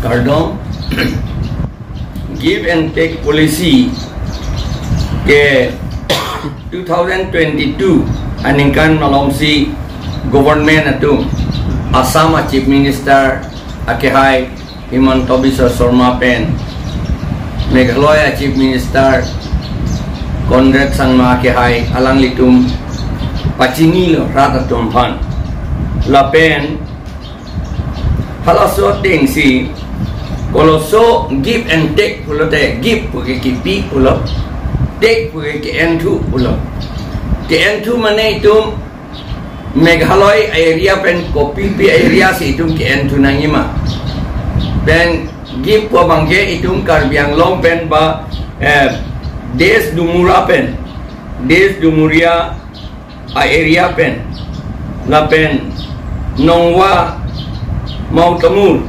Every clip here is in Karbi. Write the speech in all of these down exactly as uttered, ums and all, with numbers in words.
Kardom. Give and take policy ke two thousand twenty-two aningkan malomsi government atum Assam a Chief Minister akehai Himanta Biswa Sarma pen Meghalaya Chief Minister Conrad Sangma akehai alanglitum pachinilo rat atum aphan. Lapen halaso atengsi koloso give and take pulote, give puke kipi pulo, take puke ke-enthu pulo. Ke-enthu mane itum Meghalaya area pen kopipi area si itum ke-enthu nangjima. Pen give pu abangke itum Karbi Anglong pen ba, eh, Desh Dumura pen, Desh Dumuria a area pen, lapen Nongwa, Mawtamur,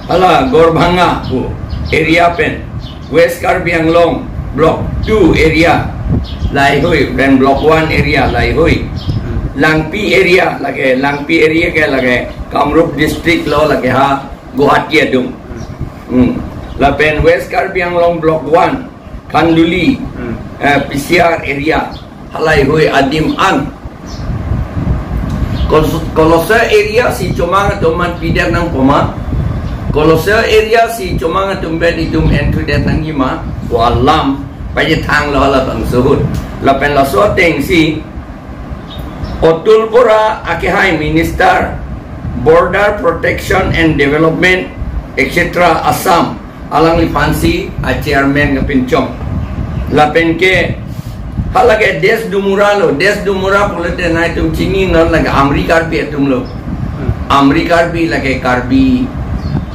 hala Gorbhanga pu area pen, West Karbi Anglong Block two area laheihui, pen Block one area laheihui, Langpi area lake, Langpi area ke lake Kamrup district lo, lake ha Guwahati adung. Hmm. Lapen West Karbi Anglong Block one, Khanduli, Hmm. eh, P C R area, halaheihui adim an. Kol-, koloso area si chomang atum aphan pidet nangpo ma, koloso area si chomang atum pen itum enthudet nangjima pu alam pachethanglo halabangso ahut. Lapen laso atengsi Atul Bora akehai Minister Border Protection and Development, et cetera Assam, alangliphansi a chairman kapinchong. Lapen ke halake Desh Dumura lo, Desh Dumura pulote nangtum chini non, lake Amri Karbi atum lo. Amri Karbi lake Karbi,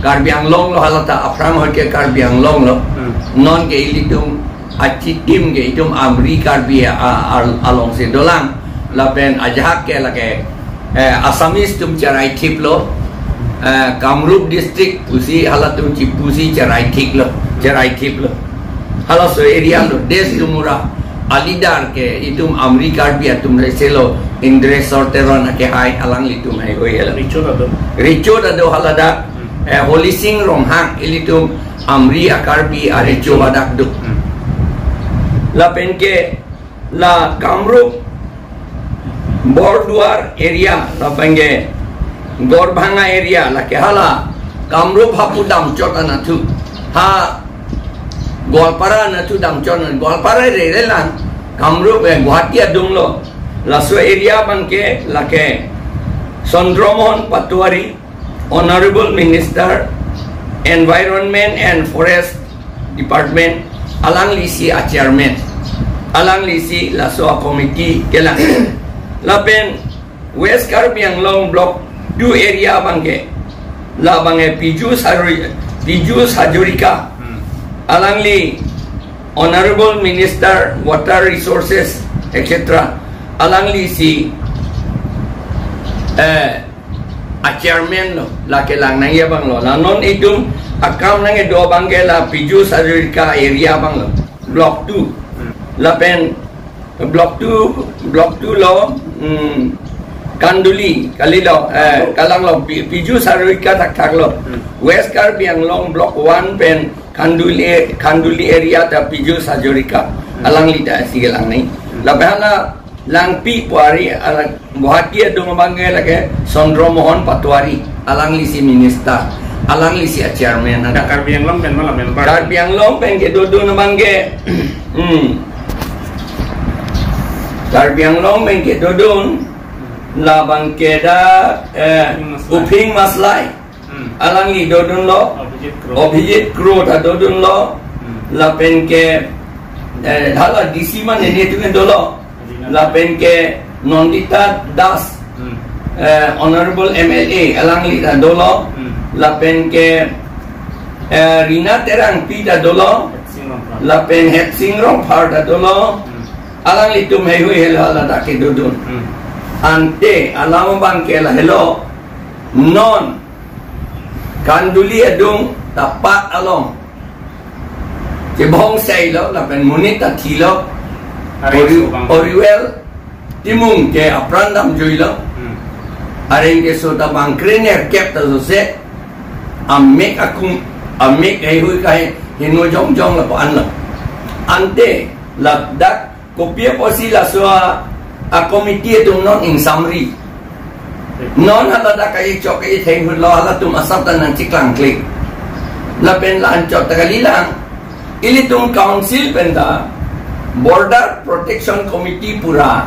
Karbi Anglong lo, halata aphrang ahut ke Karbi Anglong lo. Hmm. Non ke ilitum achitim ke itum Amri Karbi a, a, alongsi dolang. Lapen ajahak ke lake, eh, Assamese atum cherai thiplo, eh, Kamrup district pusi halatum chipusi cherai thiklo, cherai thiplo. Halaso area lo, Desh Dumura a leader ke itum Amri Karbi atum rese lo, Indreswar Teron akehai alanglitum heihui helo. Recho ta do. Recho ta do haladak, Hmm. eh, Holy Singh Ronghang ilitum Amri a Karbi a recho hadak do. Hmm. Lapen ke la Kamrup Borduar area, lapen ke Gorbhanga area, lake hala Kamrup hapu damchot anatthu, ha Goalpara anatthu damchot, Goalpara rere lang, Kamrup, eh, Guwahati adung lo. Laso area abangke lake Chandra Mohan Patwari, Honorable Minister, Environment and Forest Department, alanglisi a chairman, alanglisi laso a committee kelang. Lapen West Karbi Anglong Block two area abangke, la abangke Piyush Hari-, Piyush Hazarika, Hmm. alangli Honorable Minister Water Resources, et cetera, alanglisi, eh, a chairman lo, lake lang nangji abang lo. La non itum akam nangkedo abangke la Piyush Hazarika area abang lo, Block two. Hmm. Lapen Block two, Block two lo, hmm, Khanduli, kalilo, eh, kalang lo, Pi-, Piyush Hazarika thakthak lo. Hmm. West Karbi Anglong Block one pen Khanduli, Khanduli area ta Piyush Hazarika, Hmm. alangli ta si kelang nangji. Hmm. Lapen hala Langpi pu area, ala Guwahati adung abangke lake Chandra Mohan Patwari, alanglisi minister, alanglisi a chairman. Dak Karbi Anglong pen ma la member? Karbi Anglong pen kedodun abangke, hmm. Karbi Anglong pen kedodun, la abangke dak, eh, Uphing Maslai. Uphing Maslai. Hmm. Alangli dodunlo. Abhijit Kro. Abhijit Kro ta dodunlo. Hmm. Lapen ke, eh, hala D C mane netum dolo. Rina. Lapen ke Nandita Das, Hmm. eh, Honorable M L A, alangli ta dolo. Hmm. Lapen ke, eh, Rina Terangpi ta dolo. Hetsing Rongphar. Lapen Hetsing Rongphar ta dolo. Hmm. Alanglitum heihui helo ladak kedodun. Hmm. Ante alam abangke lahelo. Non Khanduli adung ta pat along chebong seilo, lapen monit ta thilo. Areng Ori-, so bang. Oriwel Timung ke apran damjuilo. Hmm. Areng keso ta bang krenerkep ta sose amek akum Amek haihui kaheno jongjong lapu-an lo. Ante ladak kopi apotsi laso a, a committee atum non ingsamri. Non haladak kaichok kaitheng hutlo, halatum asap ta nangchiklangkle. Lapen la-anchot ta kalilang. Ilitum council pen ta Border Protection Committee pura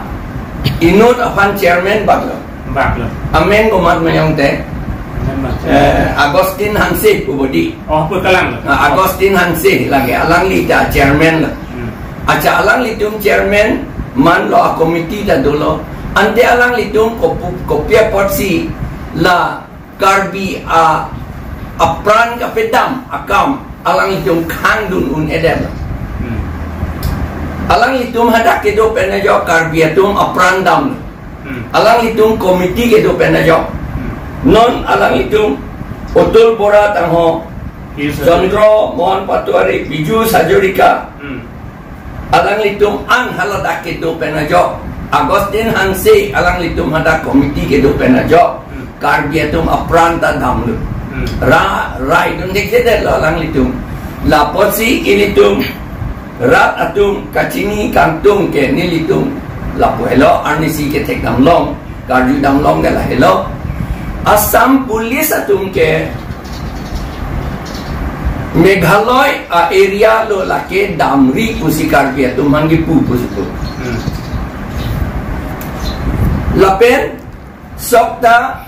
inut aphan chairman bak lo. Bak lo. Amen komat mayong te. Amen, bak. Eh, Augustine Hanse pu bodi. Oh, pu kalang lo. Ah, Augustine Hanse lake, alangli ta chairman lo. Hmm. Acha, alanglitum chairman man lo, a committee ta dolo. Ante alanglitum kopu-, kopi apotsi la Karbi a, apran kapedam akam alanglitum khangdun un-edet lo. Hmm. Alanglitum hadak kedo pen ajok Karbi atum apran dam lo. Hmm. Alanglitum committee kedo pen ajok. Hmm. Non alanglitum Atul Bora tangho, Yes, sir. Chandra Mohan Patwari, Piyush Hazarika. Hmm. Alanglitum an haladak kedo pen ajok. Augustine Hanse alanglitum hadak committee kedo pen ajok. Hmm. Karbi atum apran ta damlo. Hmm. Ra, rai dun dekjedet lo alanglitum. Lapotsi ilitum rat atum kachini kangtung ke nelitum lapu helo, arnisi kethek damlong, karju damlong ke lahelo. Assam Police atum ke Meghalaya a area lo lake damri pusi Karbi atum aphan kipu pusi pu. Hmm. Lapen sok ta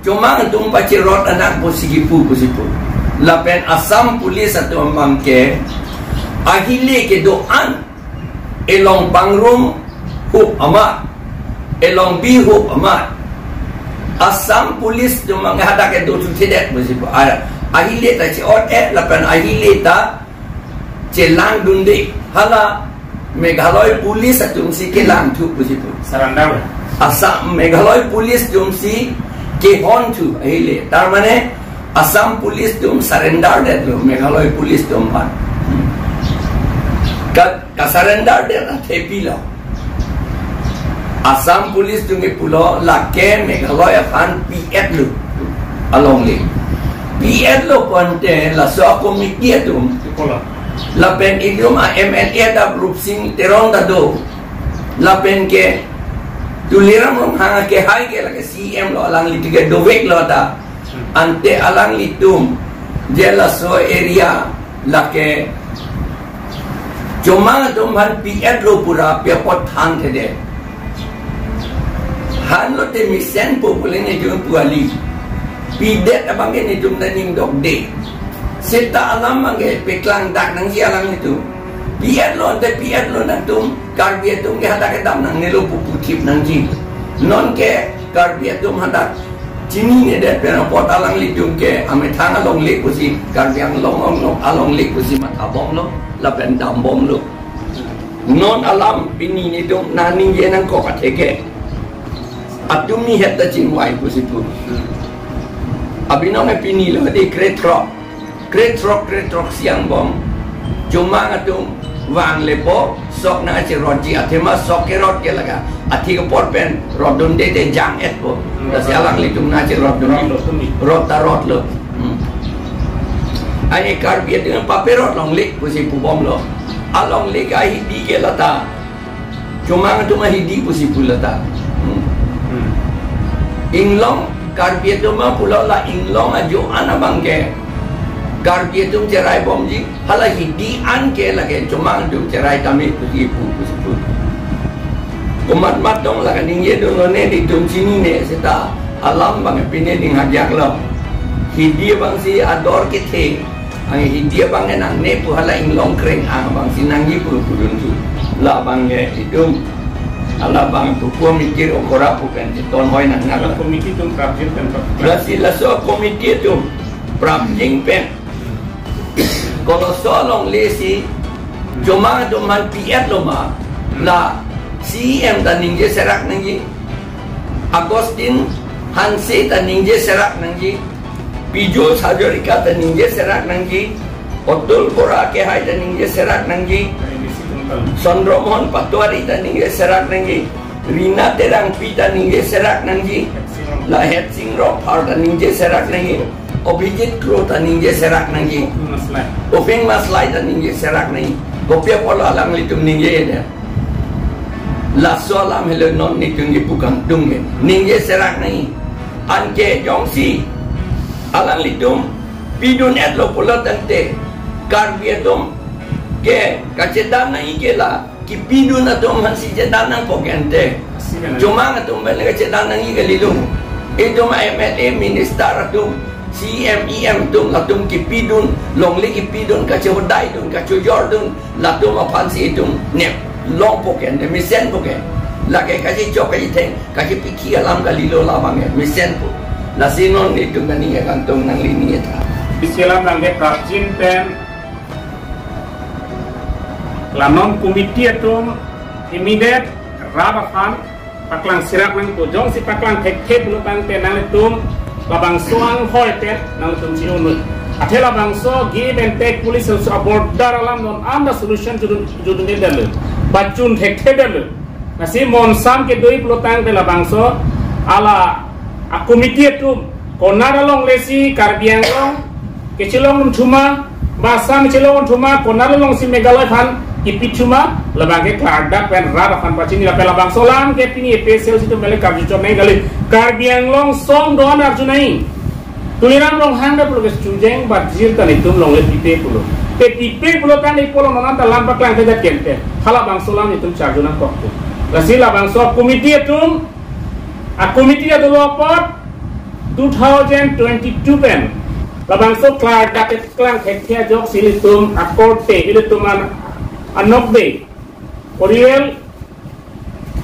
chomang atum pachirot anak pusi kipu pusi pu. Lapen Assam Police atum abang ke ahile kedo-an elong pangrum hup amat, elong bi hup amat. Assam Police atum abang hadak kedo thuthedet pusi pu. A, ahile ta chi-ot-et lapen ahile ta chelangdunde, hala Meghalaya Police atumsi kelangthu pusi pu. Surrender. Assam Meghalaya Police atumsi kehonthu ahile. Tar mane Assam Police atum surrender detlo Meghalaya Police atum aphan. Ka, ka-surrender det athepi lo. Assam Police atum ke pulo lake Meghalaya aphan pi-etlo alongle. Pi-etlo pu ante laso a committee atum. Ikola. Lapen itum a M L A ta Rupsing Teron ta do. Lapen ke Tuliram Ronghang akehai ke lake C E M lo, alanglitum ke doveklo ta. Ante alanglitum je laso area lake chomang atum aphan pi-etlo pura pi apot thanthedet. Hanlo te mesen po pule netum pu kali. Pidet abang ke netum ta ning dokde. Seta alam abang ke paklang dak nangji alanglitum. Pi-etlo ante pi-etlo nangtum, Karbi atum ke hadak kedam nangnelo pu puthip nangji. Non ke Karbi atum hadak chininedet pen apot alanglitum ke amethang alongle pusi, Karbi Anglong along, alongle pusi mathabomlo, lapen dambomlo. Non alam pini netum nangningje nangkok atheke, atum ni het ta chingvai pusi pu. Abinong e pini lo di krethrok. Krethrok, krethrok si angbong. Chomang atum vanglepo, sok nangcherotji, athema sok kerot ke lake. Athi kepor pen rotdunde te jang-etpo. Hmm. Lasi alanglitum nangcherotdun. Rotlo tumi. Rot ta rotlo. Hmm. Ani Karbi atum paperot longle pusi pubomlo. Alongle ke ahidi ke lata. Chomang atum ahidi pusi pu lata. Hmm. Hmm. Inglong, Karbi atum ma pulo la inglong ajo-an abang ke Karbi atum cheraibomji, hala hidi an ke lake chomang atum cherai tame pusi pu, pusi pu. Komat mat tong lake ningjedun lone, netum chinine seta alam abang pine ning hajak lo. Hidi abangsi ador kethe. Ang hidi abang nangne pu hala inglong kreng ang abangsi nangji pu pudun thu. La abang ke itum. Hala abang pu pu mikir okora pu pen chiton hoi nang nang. Committee atum prapjin pen prap-, lasi laso committee atum prapjin pen. Koloso longle si chomang atum aphan pi-etlo ma. La C E M ta ningje serak nangji. Augustine Hanse ta ningje serak nangji. Piyush Hazarika ta ningje serak nangji. Atul Bora akehai ta ningje serak nangji. Chandra Mohan Patwari ta ningje serak nangji. Rina Terangpi ta ningje serak nangji. La Hetsing Rongphar ta ningje serak nangji. Abhijit Kro ta ningje serak nangji. Maslai. Oping Maslai ta ningje serak nangji. Kopi apotlo alanglitum ningje ya. Laso alam helo non nelitum kipu kangtung ke. Ningje serak nangji. Anke jongsi alanglitum pidun-etlo pulo tangte Karbi atum ke kachethan nangji ke la kipidun atum aphansi chethan nangpo ke ante. Asi kan. Chomang atum pen le kachethan nangji kalilo. Itum M L A minister atum, C M, E M atum, latum kipidun, longle kipidun, kachehodaidun, kachojordun, latum aphansi itum nep longpo ke ante, mesenpo ke. Lake kachechok kachetheng, kachepikhi alam kalilo labang ke, mesenpo. Lasi non nelitum kaningje kangtung nangli ningje tha. Isi alam nangke prapjin pen la non committee atum immediate rat aphan paklang serak nangpo, jongsi paklang thekthe pulo tangte nanglitum labangso anghoi pen nanglitum chi-un noi. Athe labangso give and take policy also a border alam non anta solution judun judun detlo. Pachun thekthe detlo. Lasi monsam kedo-i pulo tangte labangso ala a committee atum konat alongle si Karbi Anglong kechelong thuma, ba Assam chelong thuma, konat alongsi Meghalaya aphan kipi thuma, labang ke klardak pen rat aphan pachini lapen labangso alam ke pini A P H L C atum mele karju chot nangji kali. Karbi Anglong song do-an arju nangji. Tuliram Ronghang ta pulo ke Chojeng Berjir ta nelitum longle pipe pulo. Te pipe pulo tangte pulo non anta lam paklang thekthe ke ante. Halabangso alam nelitum charju nangkok tu. Lasi labangso committee atum, a committee atum apot two thousand twenty-two pen labangso klardak keklang thekthe ajoksi ilitum akorte, ilitum an anokbe Oriel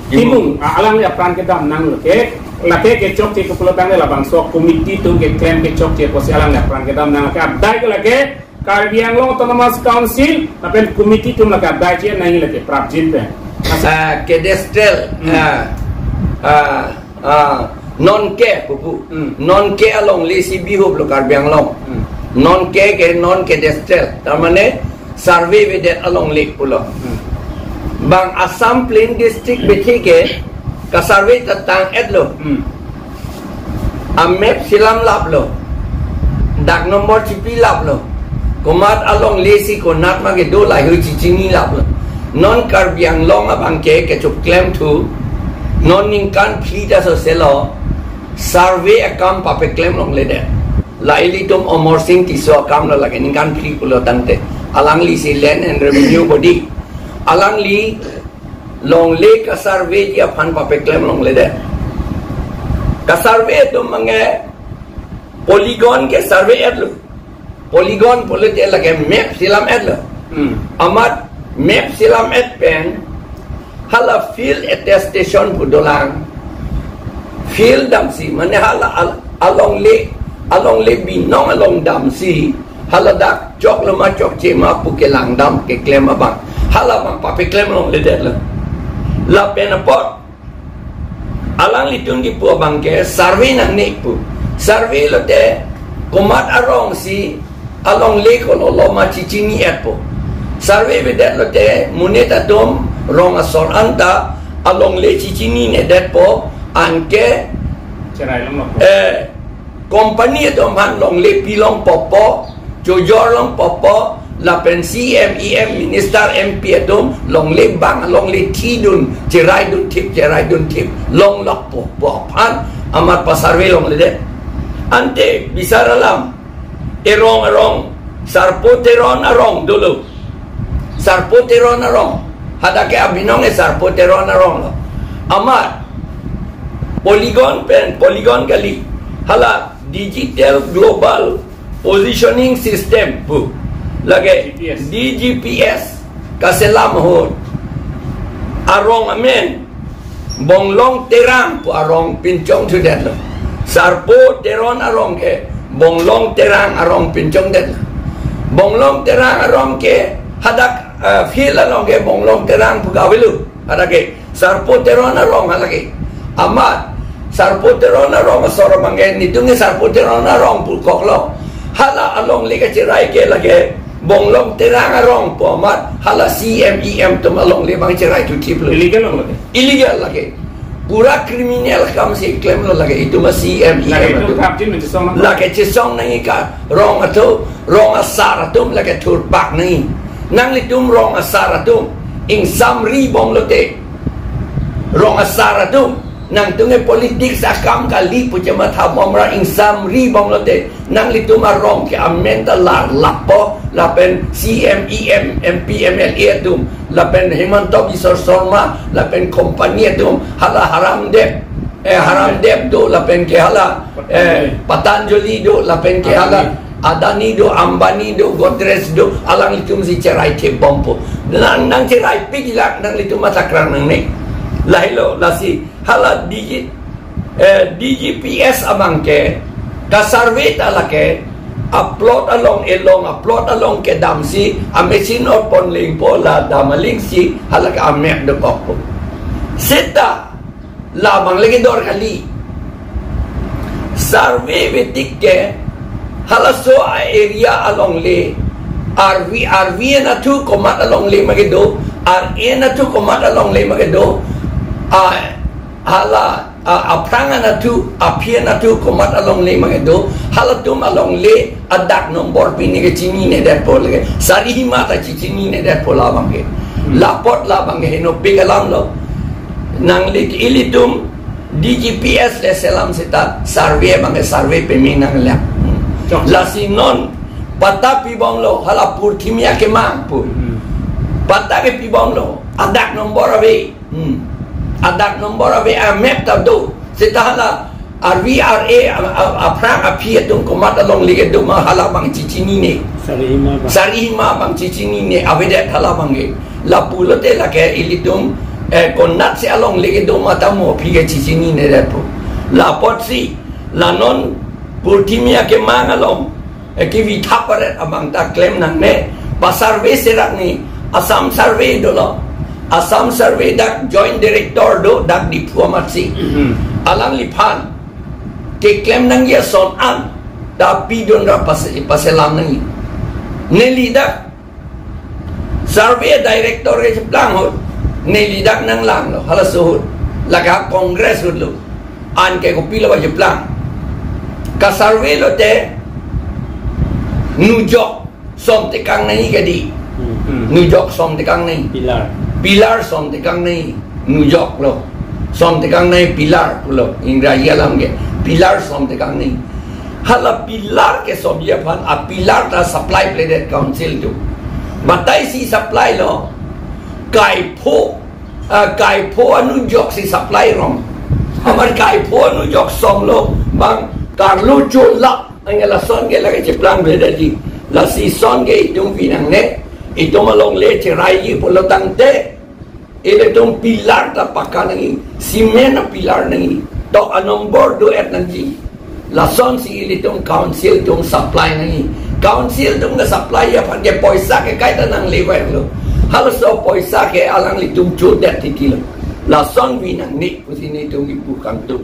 Timung, a, alangli apran kedam nanglo ke, lake kechokche ke pulo tangte labangso committee atum keklem kechokche pusi alangli apran kedam nang, lake adai ke lake Karbi Anglong Autonomous Council lapen committee atum lake adai che nangji lake prapjin pen. Ah, cadastral, Hmm. ah, ah, ah, non ke, pupu. Hmm. Non ke alongle si bihuplo Karbi Anglong. Hmm. Non ke ke non cadastral. Tar mane survey avedet alongle pulo. Hmm. Bang Assam Plain District bethe ke kasurvey ta tang-etlo. Hmm. A map selam laplo. Dak number chipi laplo. Komat alongle si konat ma kedo lahei chichini laplo. Non Karbi Anglong abang ke kechoklem thu. Non ningkan phli ta soselo survey akam papeklem longledet. La ilitum Amarsing Tisso akamlo lake ningkan phli pulo tangte. Alangli si Land and Revenue Body. Alangli longle kasurveyji aphan papeklem longledet. Kasurvey atum abang ke polygon kesurvey-etlo. Polygon pulote lake map selam-etlo. Hmm. Amat map selam-et pen hala field attestation pu dolang. Field damsi, mane hala al-, alongle, alongle binong along damsi, hala dak choklo ma chokche ma pu kelang dam keklem abang. Halabang papeklem longledetlo. Lapen apot alanglitum kipu abang ke survey nangne pu. Survey lote komat arong si alongle kololo ma chichini-etpo. Survey avedet lote monit atum rong asor anta alongle chichininedetpo, anke Cherai longlo. eh, company atum aphan longle pilongpo po, chojor longpo po, lapen C M, E M, minister, M P atum longle bang, longle thidun, cheraidun thip, cheraidun thip, longlokpo po aphan amat pasurvey longledet. Ante bisar alam, erong erong, Sarpo Teron arong dolo. Sarpo Teron arong. Hadak ke abinong ke Sarpo Teron aronglo. Amat polygon pen, polygon kali. Hala Digital Global Positioning System pu. Lake G P S. D G P S kaselam ahut arong amen Bonglong Terang pu arong pinchongthudetlo. Sarpo Teron arong ke Bonglong Terang arong pinchongdetlo. Bonglong Terang arong ke hadak, eh, field along ke Bonglong Terang pu kavelo. Hadak ke Sarpo Teron arong halake. Amat Sarpo Teron arong asor abang ke nelitum ke Sarpo Teron arong pu koklo. Hala alongle kacherai ke lake Bonglong Terang arong pu amat hala C M, E M atum alongle abang cherai thuthiplo. Illegal longlo. Illegal lake. Pura criminal akam si klemlo lake itum a-C M, Lake E M itum atum. Kapjin menjisong nang. Lake chisong nangji ke rong atum, rong asar atum lake thurpak nangji. Nanglitum rong asar atum, ingsamri bomlote. Rong asar atum, nangtum ke politics akam kali pu chematha bomra ingsamri bomlote. Nanglitum arong ke amen ta lar lapo, lapen C M, E M, M P, M L A atum, lapen Himanta Biswa Sarma, lapen company atum, hala Haramdev, eh, Haramdev do, lapen ke hala, eh, Patanjali do, lapen ke hala Adani do, Ambani do, Godrej do, alanglitum si cherai thip bompo. Nang, nang cherai pik lak, nanglitum mathak rang nangne. Lahelo, lasi, hala D G, eh, D G P S abang ke, ka-survey ta lake, a-plot along elong, a-plot along kedamsi, a-machine or pon lengpo la dam alingsi, hala ke amek dokokpo. Seta, labang lake dor kali. Survey vetik ke, halaso a-area alongle, arvi, arvi anatthu komat alongle ma kedo, ar-e anatthu komat alongle ma kedo, a, hala, a, aphrang anatthu, aphi anatthu komat alongle ma kedo, halatum alongle adak nombor pine ke chininedetpo lake, sari hima ta chichinine detpo labang ke. Hmm. Lapot labang ke henopik alamlo. Nangli ke ilitum D G P S le selam seta survey abang ke survey peme nanglang. Hmm. Chok. Lasi non patta pibomlo, hala Purthimi akemang pu. Hmm. Patta ke pibomlo, adak nombor ave. Hmm. Adak nombor ave, a-map ta do. Seta hala arvi ar-e, a, a, aphrang aphi atum komat alongle kedo ma hala abang chichinine. Sari hima abang. Sari hima abang chichinine, avedet hala abang ke. Lapulote lake ilitum, eh, konatsi alongle kedo ma ta mo aphi ke chichininedetpo. Lapotsi, la non Purthimi akemang along, eh, kevitha paret abang ta klem nangne, pa-survey serak ni, Assam Survey dolo. Assam Survey dak Joint Director do, dak Diphu amatsi. Mhm. Alangliphan keklem nangji ason an ta pidunra pas-, paselam nangji. Neli dak Survey Director ke cheplang ahut, neli dak nanglanglo, halaso ahut. Lake Congress ahut lo. Anke kopilo ba cheplang. Ka-survey lote nujok som tekang nangji kedi. Hmm. Nujok som tekang nangji. Pillar. Pillar som tekang nangji. Nujoklo. Som tekang nangji pillar pulo. Ingraji alam ke. Pillar som tekang nangji. Hala pillar ke som aphan, a-pillar ta supply pledet council atum. Batai si supply lo. Kaipho, ah, kaipho anujok si supply rong. Amat kaipho anujok somlo, bang karlu chulap, anke lason ke lake cheplang beda di. Lasi son ke itum pi nangne, itum alongle cheraiji pulo tangte, ilitum pillar ta pakka nangji, cement a-pillar nangji, tok a-nombor do-et nangji. Lasonsi ilitum council atum supply nangji. Council atum ke-supply aphan ke poisa ke kaita nangle vanglo. Halaso poisa ke alanglitum chodet titilo. Lason pi nangne pusi nelitum kipu kangtung.